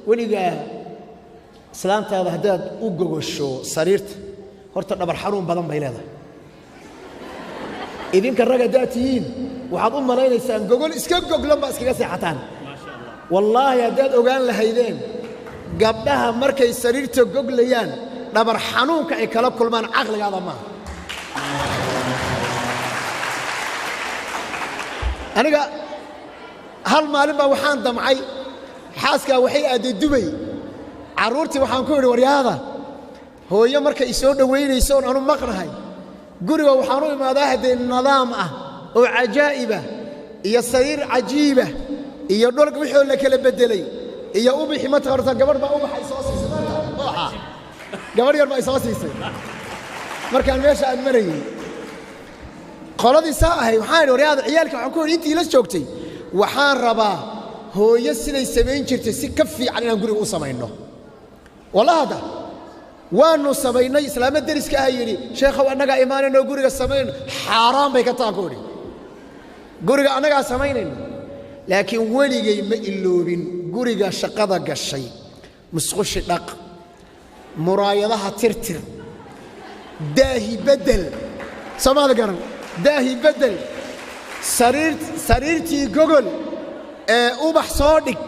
Weligaa islaantaada haddaad u gogosho sariirta, horta dhabar xanuun badan bay leedahay. Idinka rag haddaad tihiin, waxaad u malaynaysaan gogol iska goglan baa iskaga seexataan. Wallaahi haddaad ogaan lahaydeen gabdhaha markay sariirta goglayaan dhabar xanuunka ay kala kulmaan, caqligaada maaha. Aniga hal maalin baa waxaan damcay, xaaskaa waxay aadday Dubay, carruurtii waxaan ku idhi, waryaada, hooyo markay isoo dhowaynayso oon anu maqnahay, guriga waxaan u imaadaa haddee nidaam ah oo cajaa'ibah iyo sariir cajiiba iyo dholg wixoo la kala beddelay iyo ubixi. Ma taqaarta gabadh baa ubaxa isoo siisay maanta, gabadh yar baa isoo siisay markaan meesha aan marayey. Qoladii saa ahay waxaan idhi, waryaada, ciyaalka waxaan ku idhi intii la joogtay, waxaan rabaa hooyo siday samayn jirtay si ka fiican inaan guriga u samayno. Wallah hadda waanu samaynay. Islaamo deriska ah yidhi, sheekhow, annagaa imaanayno guriga samaynayno. Xaaraan bay ka tahan ku idhi, guriga annagaa samaynayno. Laakiin weligay ma iloobin guriga shaqada gashay: musqushi dhaq, muraayadaha tirtir, daahi beddel, soomaali garan, daahi beddel, sariirtii gogol ee ubax soo dhig,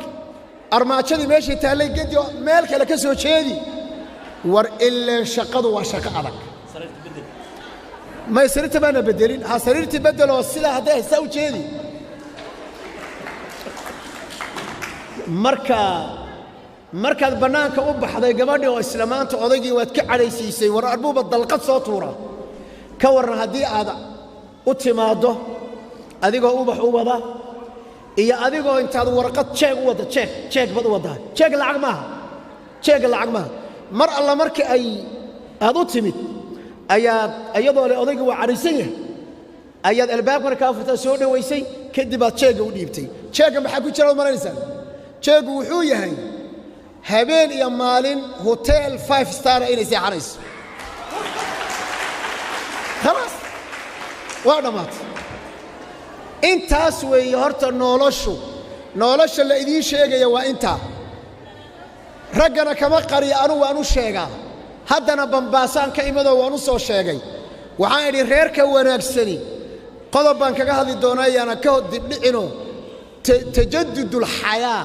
armaajadii meeshay taallay gedi oo meel kale ka soo jeedi. War ileen shaqadu waa shaqo adag. May sariirta baana beddelin, ha sariirtii beddeloo sidaa hadday haysaa u jeedi. Marka markaad bannaanka u baxday gabadhii oo isla maanta odaygii waad ka cadhaysiisay, war arbuuba dalqad soo tuura. Ka warran haddii aad u timaaddo adigoo ubax u wada iyo adigoo intaad warqad jeeg u wadda, jeeg, jeeg baad u waddaa, jeeg lacag maaha, jeegga lacag maaha. Mar alla marka ay aad u timid ayaad iyadoo le odaygii waa cadhaysan yahay ayaad albaabkana kaa furtaa, soo dhowaysay, kadib aad jeegga u dhiibtay. Jeegga maxaa ku jira ad malanaysaa? Jeeggu wuxuu yahay habeen iyo maalin hotel 5 star inay seexanayso. Khalaas, waa dhammaatay. Intaas weeye horta noloshu. Nolosha la idiin sheegaya waa intaa. Raggana kama qariya, anugu waan u sheegaa. Haddana Bambaasaan ka imadoo waan u soo sheegay. Waxaan idhi reerka wanaagsani, qodob baan kaga hadli doonaa, yaana ka dibdhicino, tajadudulxayaa,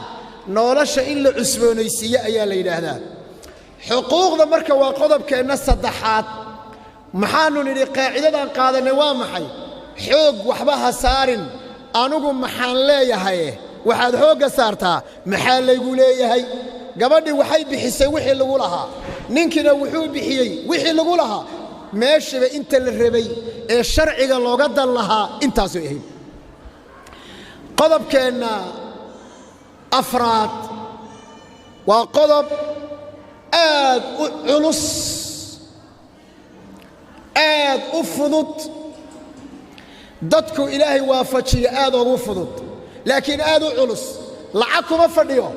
nolosha in la cusboonaysiiye ayaa la yidhaahdaa. Xuquuqda marka waa qodobkeenna saddexaad. Maxaanu nidhi? Qaacidadaan qaadannay waa maxay? Xoog waxba ha saarin, anugu maxaan leeyahaye, waxaad xoogga saartaa maxaa laygu leeyahay. Gabadhii waxay bixisay wixii lagu lahaa, ninkiina wuxuu bixiyey wixii lagu lahaa. Meeshiba inta la rabay ee sharciga looga dan lahaa intaasay ahayd. Qodobkeenna afraad waa qodob aad u culus, aad u fudud, dadku Ilaahay waafajiya aad ugu fudud, laakiin aad u culus. Lacag kuma fadhiyo,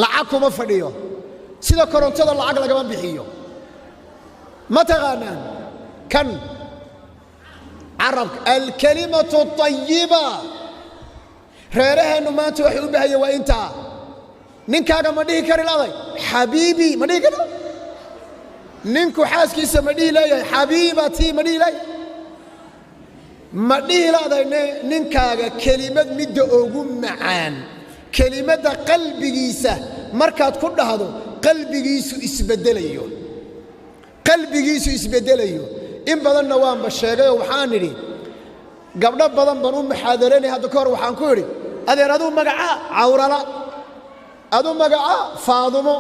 lacag kuma fadhiyo, sida korontada lacag lagama bixiyo. Ma taqaanaan kan carabka? Alkalimatu ayiba. Reeraheennu maanta waxay u bahayeen waa intaa. Ninkaaga ma dhihi kari laday xabiibi? Ma dhihi kari? Ninku xaaskiisa ma dhihi leeyahay xabiibatii? Ma dhihi leeyahay? Ma dhihi laday ninkaaga kelimad midda ugu macaan, kelimadda qalbigiisa markaad ku dhahdo qalbigiisu isbeddelayo, qalbigiisu isbeddelayo? In badanna waanba sheegayoo waxaan idhi gabdho badan baan u muxaadaranay hadda ka hor. Waxaan ku idhi, adeer, aduu magacaa Cawrala, aduu magacaa Faadumo,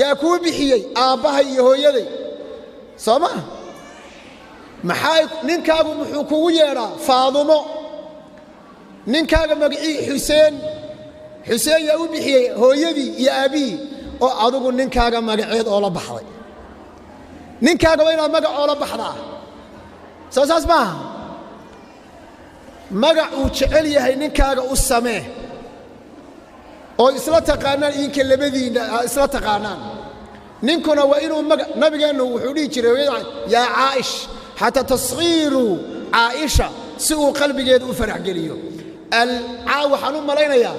yaa kuu bixiyey? Aabbahay iyo hooyaday. Soo maa? Maxaa ninkaagu muxuu kugu yeedhaa? Faadumo. Ninkaaga magacii Xuseen. Xuseen yaa u bixiyey? Hooyadii iyo aabbihii. Oo adigu ninkaaga magaceed oo la baxday? Ninkaaga waa inaad magac oola baxdaa. Soo saas maaha? Magac uu jecel yahay ninkaaga u samee oo isla taqaanaan, idinka labadiinna isla taqaanaan. Ninkuna waa inuu maga nabigeennu wuxuu dhihi jiray hooyada yaa Caa'ish, xataa taskhiiru Caaisha, si uu qalbigeeda u farax geliyo. Waxaan u malaynayaa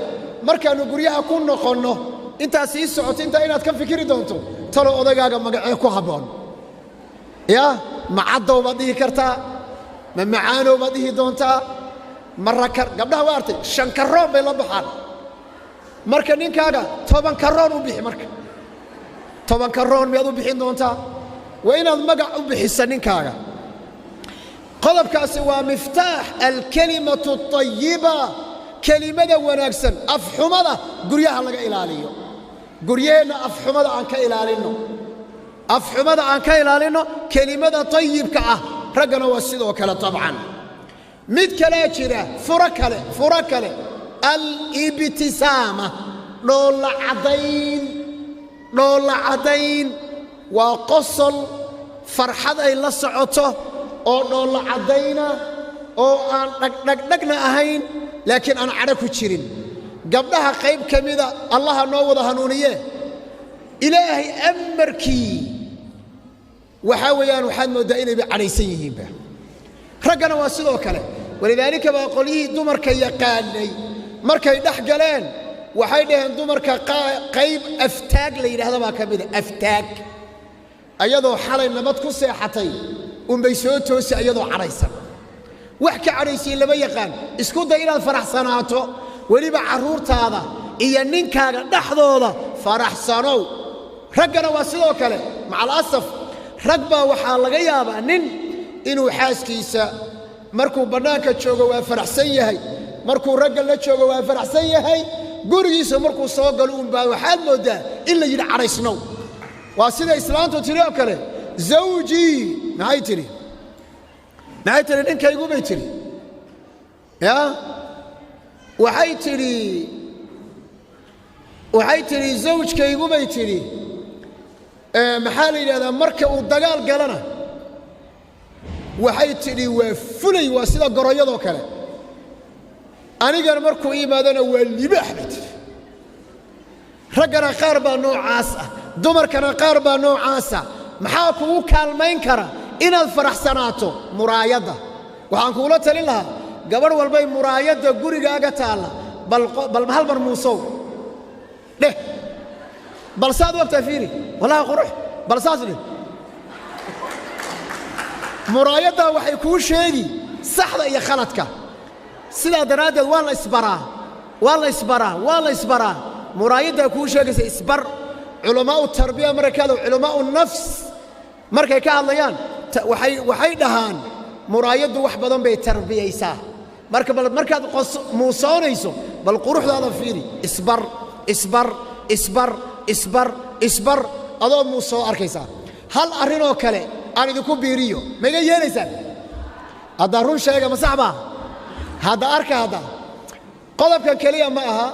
markaannu guryaha ku noqonno Intaad sii socoto, intaa inaad ka fikiri doonto talo odaygaaga magacee ku habboon. Ya ma caddow baad dhihi kartaa, ma macaanow baad dhihi doontaa, ma rakar. Gabdhaha waa artay 5 karoon bay la baxaan. Marka ninkaaga 10 karoon u bixi. Marka 10 karoon miyaad u bixin doontaa? Waa inaad magac u bixisa ninkaaga. Qodobkaasi waa miftaax alkelimatu ayiba, kelimada wanaagsan. Afxumada guryaha laga ilaaliyo. Guryaheenna afxumada aan ka ilaalinno, afxumada aan ka ilaalinno, kelimada tayibka ah. Raggana waa sidoo kale tabcan. Mid kalea jira, furo kale, furo kale: alibtisaama, dhoolla caddayn. Dhoolla caddayn waa qosol farxad ay la socoto oo dhoolla caddayna, oo aan dhagdhagdhagna ahayn, laakiin aan cadho ku jirin. Gabdhaha qayb ka mida, Allaha noo wada hanuuniye, Ilaahay amarkii waxaa weeyaan waxaad mooddaa inayba cadhaysan yihiinba. Raggana waa sidoo kale. Walidaalika baa qolyihii dumarka yaqaanay markay dhex galeen waxay dhaheen dumarka qayb aftaag la yidhaahda baa ka mida. Aftaag, ayadoo xalay nabad ku seexatay unbay soo toosi ayadoo cadhaysan. Wax ka cadhaysiin lama yaqaan. Isku day inaad faraxsanaato, weliba carruurtaada iyo ninkaaga dhexdooda faraxsanow. Raggana waa sidoo kale. Macalasaf, rag baa waxaa laga yaabaa nin inuu xaaskiisa markuu bannaanka joogo waa faraxsan yahay, markuu ragga la joogo waa faraxsan yahay, gurigiisa markuu soo galo uunbaa waxaad mooddaa in la yidhi cadhaysnow. Waa sida islaantu tidhi oo kale: zawjii, maxay tidhi? Maxay tidhi? Ninkaygu bay tidhi. Ya waxay tidhi? Waxay tidhi zawjkaygu bay tidhi, maxaa la yidhahdaa, marka uu dagaal galana, waxay tidhi, waa fulay, waa sida goroyadoo kale. Anigana markuu yimaadona waa libaax, bay tidhi. Raggana qaar baa noocaas ah, dumarkana qaar baa noocaasa. Maxaa kugu kaalmayn kara inaad faraxsanaato? Muraayadda. Waxaan kugula talin lahaa, gabadh walbay, muraayadda gurigaaga taalla bal hal mar muusow dheh. Bal saad u ogtaa fiiri, wallahi qurux. Bal saas dheh. Muraayaddaa waxay kuu sheegi saxda iyo khaladka. Sidaa daraaddeed waa la isbaraa, waa la isbaraa, waa la isbaraa. Muraayaddaa kuu sheegaysa, isbar. Culamaa'u tarbiya markay ka hadla, culamaa'u nafs markay ka hadlayaan, waxay dhahaan muraayaddu wax badan bay tarbiyaysaa. Marka bal markaad muusoonayso, bal quruxdaada fiiri, isbar, isbar, isbar, isbar, isbar, adoo muusoo arkaysaa. Hal arrinoo kale aan idinku biiriyo, maiga yeelaysaan? Haddaa run sheega, ma sax baa? Hadda arka, hadda qodobkan keliya ma aha.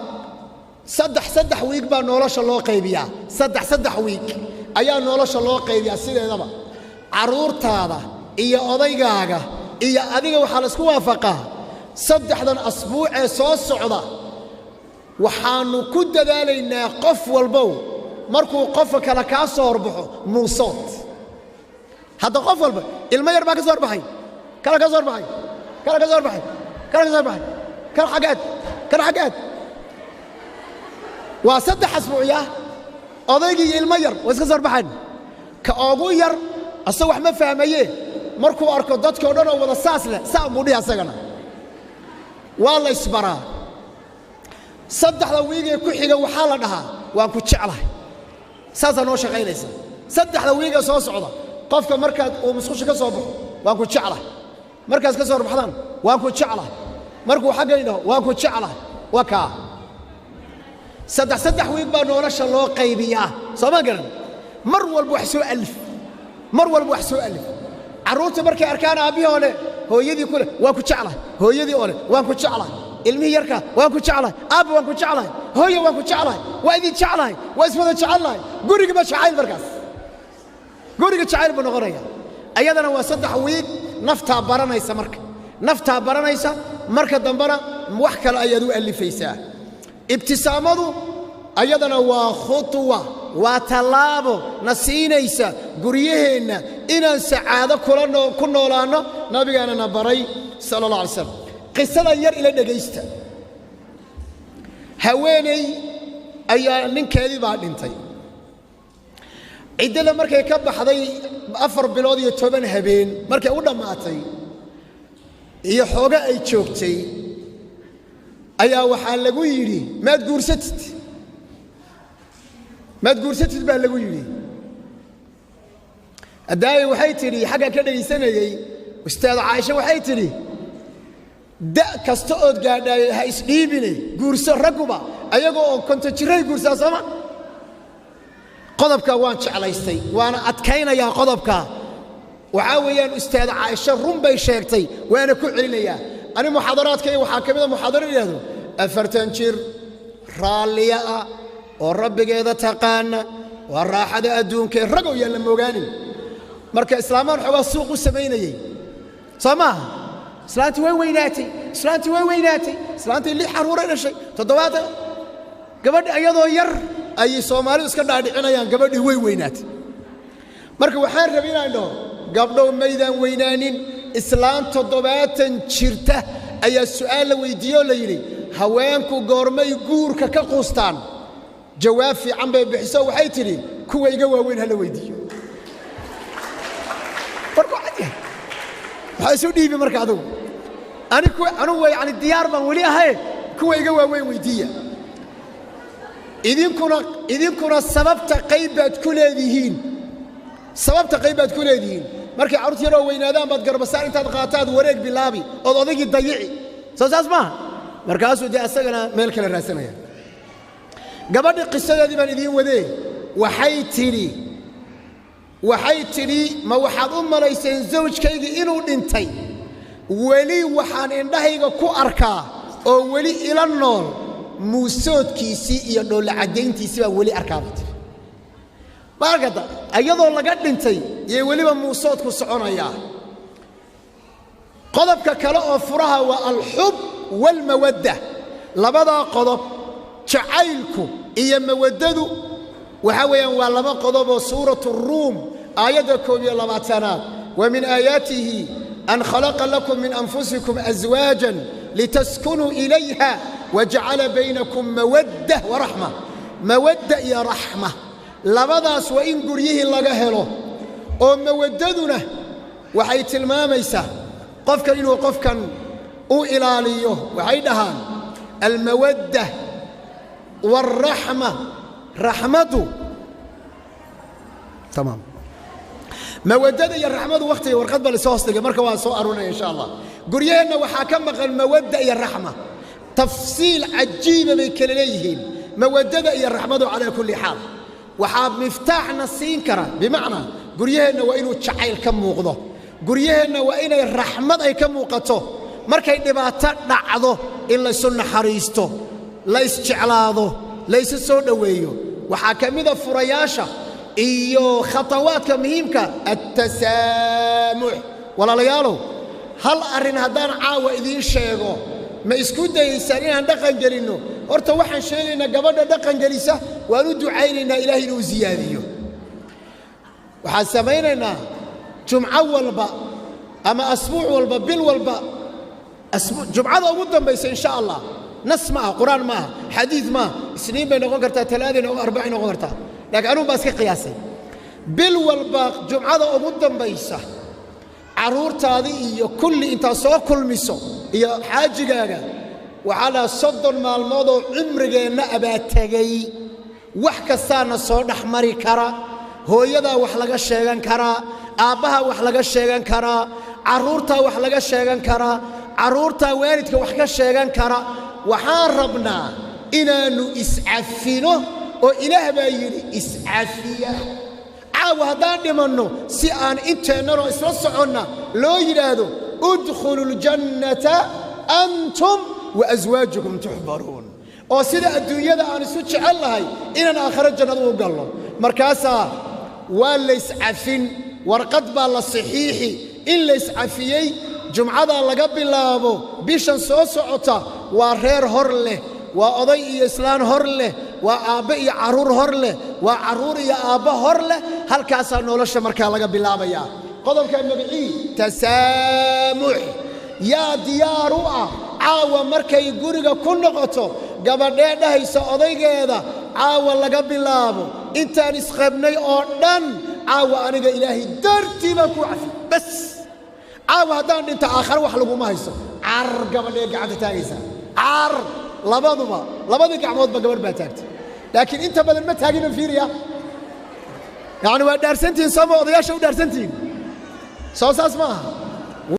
Saddex saddex wiig baa nolosha loo qaybiyaa. Saddex saddex wiig ayaa nolosha loo qaybiyaa. Sideedaba carruurtaada iyo odaygaaga iyo adiga waxaa la isku waafaqaa saddexdan asbuucee soo socda waxaannu ku dadaalaynaa qof walbow markuu qofka kale kaa soo horbaxo muusood. Hadda qof walba, ilmo yar baa ka soo horbaxay, kala ka soo horbaxay, kala ka soo horbaxay, kala ka soo horbaxay, kala xaggaad, kala xaggaad. Waa 3 asbuucya. Odaygii iyo ilmo yar waa iska soo horbaxeen. Ka ugu yar asaga wax ma fahmaye, markuu arko dadkao dhan oo wada saas leh, saa buu dhihi asagana. Waa la isbaraa. Saddexda wiigee ku xiga waxaa la dhahaa waan ku jeclahay. Saasaa noo shaqaynaysa. Saddexda wiigee soo socda, qofka markaad uu musqusha ka soo baxo, waan ku jeclahay. Markaas ka soo horbaxdaan, waan ku jeclahay. Markuu xaggay dhaho, waan ku jeclahay. Waa kaa. Saddex saddex wiig baa nolosha loo qaybiyaa, soo ma garan? Mar walba wax soo alif, mar walba wax soo alif. Carruurta markay arkaan aabbihii oo leh, hooyadii ku leh waan ku jeclahay, hooyadii oo leh waan ku jeclahay, ilmihii yarka waan ku jeclahay, aabba waan ku jeclahay, hooyo waan ku jeclahay, waa idin jeclahay, waa iswada jecelnahay. Gurigiba jacayl, markaas guriga jacayl buu noqonaya. Ayadana waa 3 wiig. Naftaa baranaysa, marka naftaa baranaysa, marka dambena wax kale ayaad u alifaysaa. Ibtisaamadu ayadana waa khuطwa, waa tallaabo na siinaysa guryaheenna inaan sacaado kula ku noolaanno. Nabigaana na baray sala allah alay slam. Qisadan yar ila dhegaysta. Haweeney Ayaa ninkeedii baa dhintay. Ciddada markay ka baxday 4 bilood iyo 10 habeen markay u dhammaatay iyo xoogo ay joogtay, ayaa waxaa lagu yidhi, "Maad guursatid? Maad guursatid?" baa lagu yidhi. Adaaye waxay tidhi, xaggan ka dhegaysanayey ustaad Caaisha, waxay tidhi, "Da' kasta ood gaadhaaye ha isdhiibine, guurso. Ragguba ayagoo oo 50 jiray guursaa, sooma?" Qodobka waan jeclaystay, waana adkaynayaa qodobka. Waxaa weeyaan, ustaad Caaisha run bay sheegtay, waana ku celinayaa. Ani muxaadaraadkayga waxaa ka mid a muxaadaro yidhahdo 40 jir raalliya ah oo rabbigeeda taqaana waa raaxada adduunkaee ragow yaan la moogaanin. Marka islaamaan xoogaa suuq u samaynayey, soo maaha? Islaantii way weynaatay, islaantii way weynaatay, islaantii lix carruuray dhashay, 70. Gabadhi ayadoo yar ayay Soomaalidu iska dhaadhicinayaan gabadhii way weynaatay. Marka waxaan rabay inaan dhaho, gabdhow, maydaan weynaanin. Islaan 70 jirta ayaa su'aal la weydiiye oo la yidhi, "Haweenku goormay guurka ka quustaan?" Jawaab fiican bay bixiso. Waxay tidhi, "Kuwa iga waaweyn ha la weydiiyo." Warku cad yahay, waxaa isu dhiibi marka adugu anugu yani diyaar baan weli ahay, kuwa iga waaweyn weydiiya. Idinkuna sababta qayb baad ku leedihiin, sababta qayb baad ku leedihiin. Markay carruurta yaroo weynaadaan baad garbasaar intaad qaataad wareeg bilaabi ood odaygii dayici, soo saas maaha? Markaasuu dee asagana meel kale raadsanaya. Gabadhi qisadeedii baan idiin wadee. Waxay tidhi, "Ma waxaad u malayseen zawjkaygii inuu dhintay? Weli waxaan indhahayga ku arkaa oo weli ila nool muusoodkiisii iyo dhoolla caddayntiisii baan weli arkaa," bay tidhi. Maarkata iyadoo laga dhintay iyo weliba muusoodku soconayaa. Qodobka kale oo furaha waa alxub waalmawadda. Labadaa qodob, jacaylku iyo mawaddadu, waxaa weeyaan waa laba qodob oo suuratu Ruum aayadda 21aad, wa min aayaatihi an khalaqa lakum min anfusikum aswaajan litaskunuu ilayha wajacala baynakum mawadda waraxma. Mawadda iyo raxma, labadaas waa in guryihii laga helo. Oo mawaddaduna waxay tilmaamaysaa qofkan inuu qofkan u ilaaliyo. Waxay dhahaan almawadda waalraxma, raxmadu, tamaam. Mawaddada iyo raxmadu wakhtiga warqad baa lasoo hoosdhigay, marka waan soo arurinaya insha Allah. Guryaheenna waxaa ka maqan mawadda iyo raxma. Tafsiil cajiiba bay kala leeyihiin mawaddada iyo raxmadu. Calaa kulli xaal, waxaa miftaaxna siin kara, bimacnaa guryaheenna waa inuu jacayl ka muuqdo, guryaheenna waa inay raxmad ay ka muuqato. Markay dhibaato dhacdo in laysu naxariisto, la isjeclaado, laysu soo dhoweeyo. Waxaa ka mida furayaasha iyo khatawaadka muhiimka attasaamux. Walaalayaalow, hal arrin haddaan caawa idiin sheego, ma isku dayaysaan inaan dhaqan gelinno? Horta waxaan sheegaynaa, gabadha dhaqan gelisa waan u ducaynaynaa Ilahay inuu siyaadiyo. Waxaan samaynaynaa jumco walba ama asbuuc walba, bil walba, jumcada ugu dambaysa insha Allah. Nas ma aha, Qur-aan ma aha, xadiid ma aha. Isniin bay noqon kartaa, Talaaday noqon, Arbacay noqon kartaa, laakiin anugu baa iska qiyaasay. Bil walba jumcada ugu dambaysa carruurtaadii iyo kulli intaad soo kulmiso iyo xaajigaaga, waxaa dhaha 30 maalmoodoo cimrigeenna abaa tegey, wax kastaana soo dhex mari kara. Hooyadaa wax laga sheegan karaa, aabbahaa wax laga sheegan karaa, carruurtaa wax laga sheegan karaa, carruurtaa waalidka wax ka sheegan kara. Waxaan rabnaa inaannu iscafino, oo Ilaah baa yidhi, "Iscafiya." Caawa haddaan dhimanno, si aan inteennanoo isla soconna loo yidhaahdo, "Udkhulu ljannata antum wa aswaajukum tuxbaruun," oo sida adduunyada aan isu jecel lahay inaan aakhiro jannada u galno. Markaasaa waa layscafin, warqad baa la saxiixi in layscafiyey. Jumcadaa laga bilaabo bishan soo socota waa reer hor leh, waa oday iyo islaan hor leh, waa aabbe iyo carruur hor leh, waa carruur iyo aabbo hor leh. Halkaasaa nolosha markaa laga bilaabayaa. Qodobka magacii tasaamux. Yaa diyaar u ah caawa markay guriga ku noqoto gabadhee dhahaysa odaygeeda, Caawa laga bilaabo intaan isqabnay oo dhan, caawa aniga Ilaahay dartii baan kuu cafi. Bas, caawa haddaan dhinto, aakhare wax laguma hayso. Carar gabadhee gacanta taagaysaa, car labaduba, labadii gacmoodba gabadh baa taagtay, laakiin inta badan ma taagina. Fiiriya, yacni waa dhaarsantihiin sooma? Odayaasha u dhaarsantihiin soo saas ma aha?